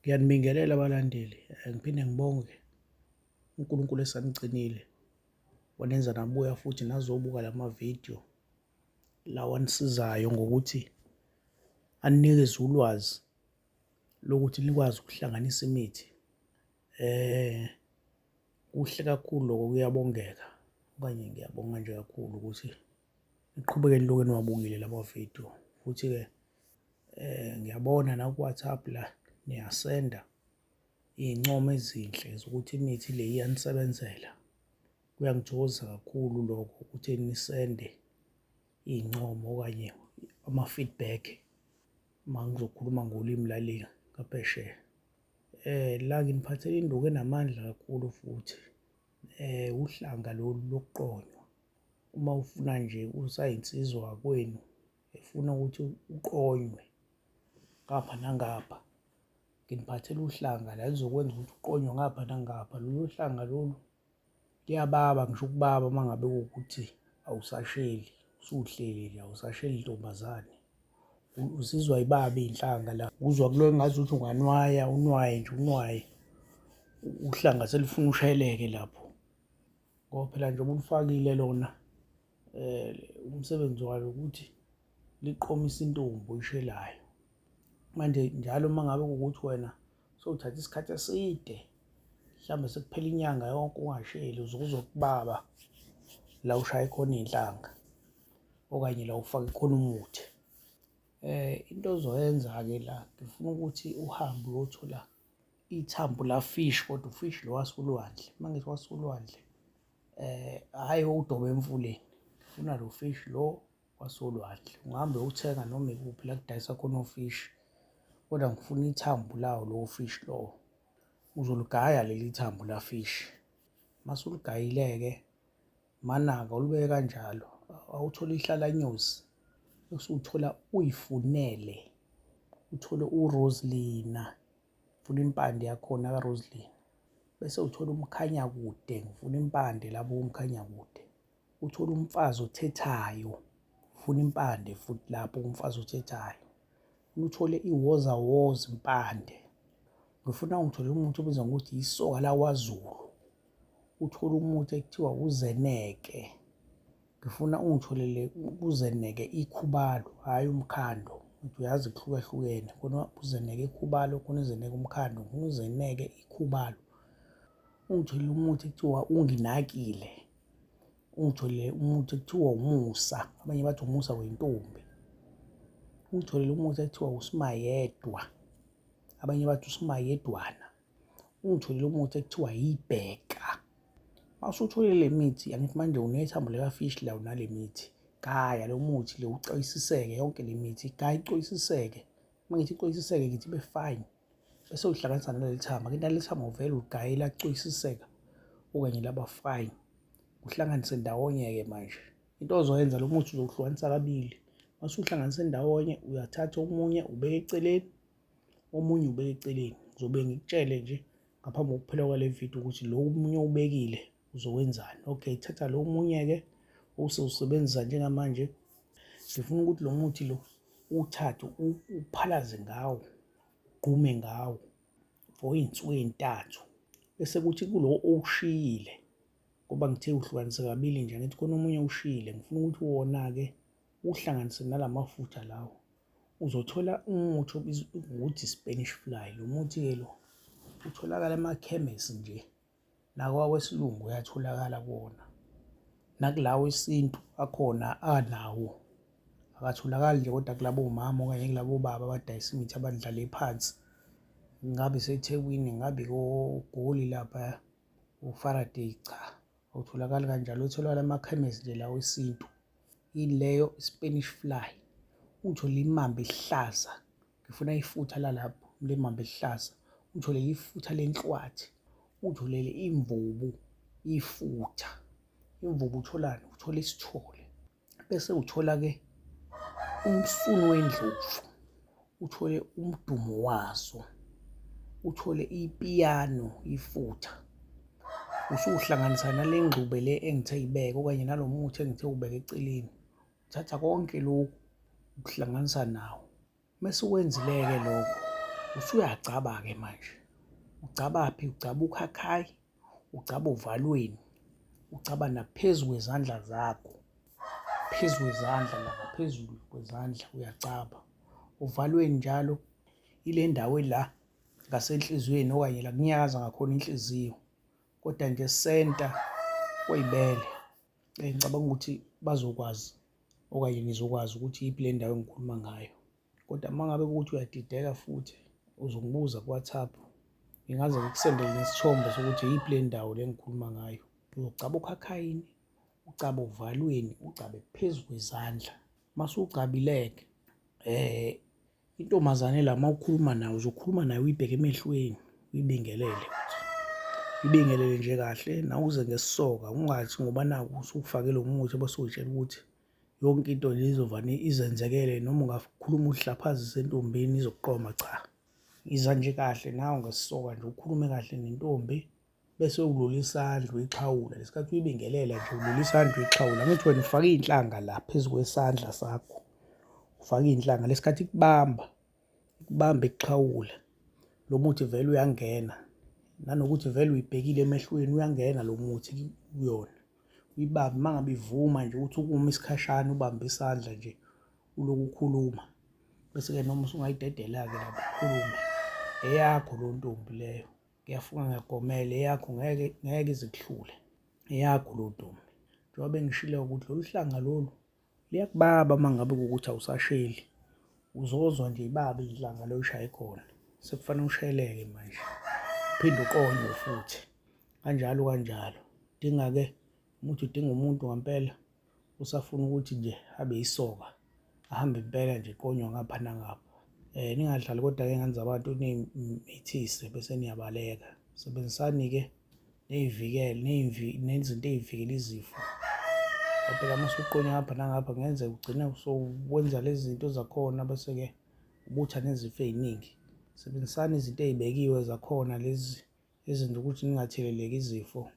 Ngiyanibingelela abalandeli, ngiphinde ngibonge uNkulunkulu esanigcinile wanenza nabuya futhi nazobuka lama video lawa anisizayo ngokuthi aninikeze ulwazi lokuthi nikwazi ukuhlanganisa imithi. Kuhle kakhulu lokho kuyabongeka okanye ngiyabonga nje kakhulu ukuthi niqhubeke niloke niwabukile lama video futhi-ke ngiyabona naku-WhatsApp la niyasenda iy'ncomo ezinhle zokuthi imithi le iyanisebenzela. Kuyangithokozisa kakhulu lokho ukuthi nisende iy'ncomo okanye ama-feedback uma ngizokhuluma ngolimi lale ngaphesheya. La nginiphathele induku enamandla kakhulu futhi uhlanga lolu lokuqonywa. Uma ufuna nje usayinsizwa kwenu efuna ukuthi uqonywe ngapha nangapha, nginiphathele uhlanga la elizokwenza ukuthi uqonywe ngapha nangapha. Lolu hlanga lolu luyababa ngisho ukubaba uma ngabe kuwukuthi awusasheli, usuhleli nje awusasheli ntombazane. Uzizwa ibaba iy'nhlanga la, uzwa kulo ngazuthi unganwaya unwaye nje unwaye, uhlanga selufuna usheleke lapho. Ngoba phela njengoba ulufakile lona umsebenzi walo ukuthi liqomise intombi oyishelayo. Manje njalo uma ngabe kuwukuthi wena sowuthatha isikhathi eside mhlawumbe sekuphela inyanga yonke ungasheli uze uzokubaba la ushaye khona iy'nhlanga okanye la ufake khona umuthi. Into ozoyenza-ke la ngifuna ukuthi uhambe uyothola ithambo la fish kodwa ufish lo wasolwandle. Uma ngithi wasolwandle hhayi owudoba emfuleni, ngifuna lo fish lo wasolwandle. Ungahambe uyowuthenga noma ikuphi la kudayisa khona ofishi kodwa ngifuna ithambo lawo lowo fish lowo. Uzoligaya leli thambo la fish, mase uligayile-ke manaka ulibeke kanjalo, awuthole ihlalanyosi bese uthola uyifunele, uthole uroselina, ufuna impande yakhona karoselina. Bese uthola umkhanyakude, ngifuna impande lapho kumkhanyakude. Uthole umfazi othethayo, ufuna impande futhi lapho kumfazi othethayo. Uthole iwozawoza impande. Ngifuna ungithole umuthi obizwa ngokuthi isoka lakwaZulu. Uthole umuthi ekuthiwa uzeneke. Ngifuna ungitholele uzeneke ikhubalo, hhayi umkhando. Uthi uyazi kuhlukahlukene, khona uzeneke ikhubalo, khona uzeneke umkhando, ngifuna uzeneke ikhubalo. Ungitholele umuthi ekuthiwa unginakile. Ungitholele umuthi ekuthiwa umusa, abanye bathi umusa wentombi. Ungitholele umuthi ekuthiwa usimayedwa, abanye bathi usimayedwana. Ungitholele umuthi ekuthiwa yibheka. Uma usutholile le mithi, angithi manje unethambo likafishi la unale mithi. Gaya lo muthi lo ucoyisiseke yonke le mithi, gaya icoyisiseke. Uma ngithi icoyisiseke ngithi ibe fine. Bese uhlanganisa naleli thambo. Angithi naleli thambo uvele uligaye lacoyisiseka okanye laba fine. Uhlanganise ndawonye-ke manje. Into ozoyenza lo muthi uzowuhlukanisa kabili. Uma usuhlanganise ndawonye uyathatha omunye ubeke eceleni, omunye ubeke eceleni. Ngizobe ngikutshele nje ngaphambi kokuphela kwale video ukuthi lo omunye owubekile uzowenzani. Okay, thatha lo omunye-ke usewusebenzisa njengamanje. Ngifuna ukuthi lo muthi lo uwuthathe uphalaze ngawo, ugqume ngawo for iy'nsuku ey'ntathu. Bese kuthi kulo owushiyile ngoba ngithe uhlukanise kabili nje angithi khona omunye ushiyile, ngifuna ukuthi wona-ke uwuhlanganise nala mafutha lawo. Uzothola umuthi obizwa ngokuthi Spanish fly. Lo muthi-ke lo utholakala emakhemesi nje nakwawesilungu uyatholakala kuwona, nakulawo esintu akhona anawo. Akatholakali nje kodwa kulabo mama okanye kulabo baba abadayisa imithi abandlale phansi. Ngabe iseThekwini, ngabe koGoli laphaya o-Faraday, cha awutholakali kanjalo. Utholakala emakhemesi nje lawa esintu. Yini leyo? I-Spanish fly. Uthole imamba ehlaza, ngifuna ifutha lalapho lemamba ehlaza. Utholele ifutha lenhlwathi, utholele imvubu ifutha. Imvubu utholani? Uthola isithole. Bese uthola-ke umsunu wendlovu, uthole umdumo waso, uthole ipiyano ifutha. Usuwuhlanganisa nale ngxube le engithe yibeke okanye nalo muthi engithe ubeke eceleni. Uthatha konke lokhu ukuhlanganisa nawo. Mese ukwenzile-ke lokho, Usuyagcaba-ke manje. Ugcabaphi? Ugcaba ukhakhayi, ugcaba ovalweni, ugcaba naphezu kwezandla zakho, phezu kwezandla la ngaphezulu kwezandla uyagcaba. Ovalweni njalo ile ndawo ela ngasenhliziyweni okanye la kunyakaza ngakhona inhliziyo, kodwa nje senta kweyibele. Ngicabanga ukuthi bazokwazi okanye nizokwazi ukuthi iyiphi le ndawo engikhuluma ngayo. Kodwa uma ngabe kuwukuthi uyadideka futhi uzongibuza ku-WhatsApp, ngingaze ngikusendele nesithombe sokuthi iyiphi le ndawo le engikhuluma ngayo. Uzogcaba okhakhayini, ugcabe ovalweni, ugcabe phezu kwezandla. Uma usugcabile-ke intombazane la uma ukhuluma nayo uzokhuluma nayo uyibheke emehlweni uyibingelele uyibingelele nje kahle nawe uze ngesisoka ungathi ngoba naku usufake lo muthi bese uyitshela ukuthi yonke into nje izovane izenzekele noma ungakhuluma uhlaphazise entombini izokuqoma cha iza nje kahle nawe ngesisoka nje ukhulume kahle nentombi bese ulula isandla uyixhawula lesikhathi uyibingelela nje ulula isandla uyixhawula ngithi wena ufake iy'nhlanga la phezu kwesandla sakho ufake iy'nhlanga lesikhathi ikubamba ikubamba ikuxhawula lo muthi vele uyangena nanokuthi vele uyibhekile emehlweni uyangena lo muthi kuyona uyibambe uma ngabe ivuma nje ukuthi ukuma isikhashana ubambe isandla nje uloku ukhuluma bese-ke noma usungayidedela-ke lapho ukhulume eyakho leyo ntombi leyo. Ngiyafunga ngiyagomela eyakho ngeke ngeke ize ikuhlule eyakho leyo ntombi. Njengoba bengishilo ukuthi lolu hlanga lolu liyakubaba uma ngabe kuwukuthi awusasheli uzozwa nje ibaba inhlanga le oyishaye khona sekufanele usheleke manje uphinde uqonywe futhi kanjalo kanjalo. Udinga-ke umuthi udinga umuntu ngampela usafuna ukuthi nje abe yisoka ahambe impela nje qonywa ngapha nangapha. Ningadlali kodwa-ke ngane zabantu niy'mithise bese niyabaleka. Sebenzisani-ke ney'vikele nezinto ey'vikela izifo. Ngoba phela uma usuqonywa ngapha nangapha kungenzeka ugcine usuwenza lezi zinto zakhona bese-ke ubutha nezifo ey'ningi. Sebenzisani izinto ey'bekiwe zakhona lezi ezenza ukuthi ningatheleleki izifo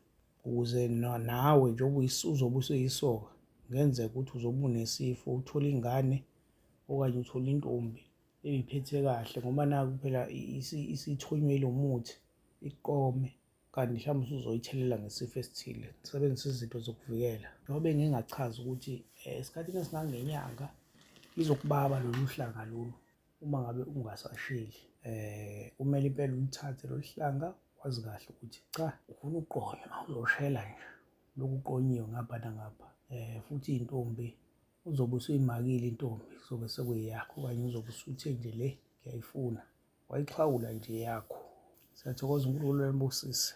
ukuze nawe njengoba uzobe usuyisoka kungenzeka ukuthi uzobe unesifo uthole ingane okanye uthole intombi eyiphethe kahle ngoba naku phela isithonywe ilo muthi iqome kanti mhlawumbe usuzoyithelela ngesifo esithile. Nisebenzise izinto zokuvikela. Njengoba bengingachaza ukuthi esikhathini esingangenyanga lizokubaba lolu hlanga lolu. Uma ngabe ungasasheli kumele impela uluthathe lolu hlanga wazi kahle ukuthi cha ufuna ukuqonywa uzoshela nje lokhu uqonyiwe ngapha nangapha. Futhi iy'ntombi uzobe usuyimakile intombi kuzobe sekuyeyakho okanye uzobe usuthe nje le ngiyayifuna wayixhawula nje eyakho. Siyathokoza uNkulunkulu anibusise.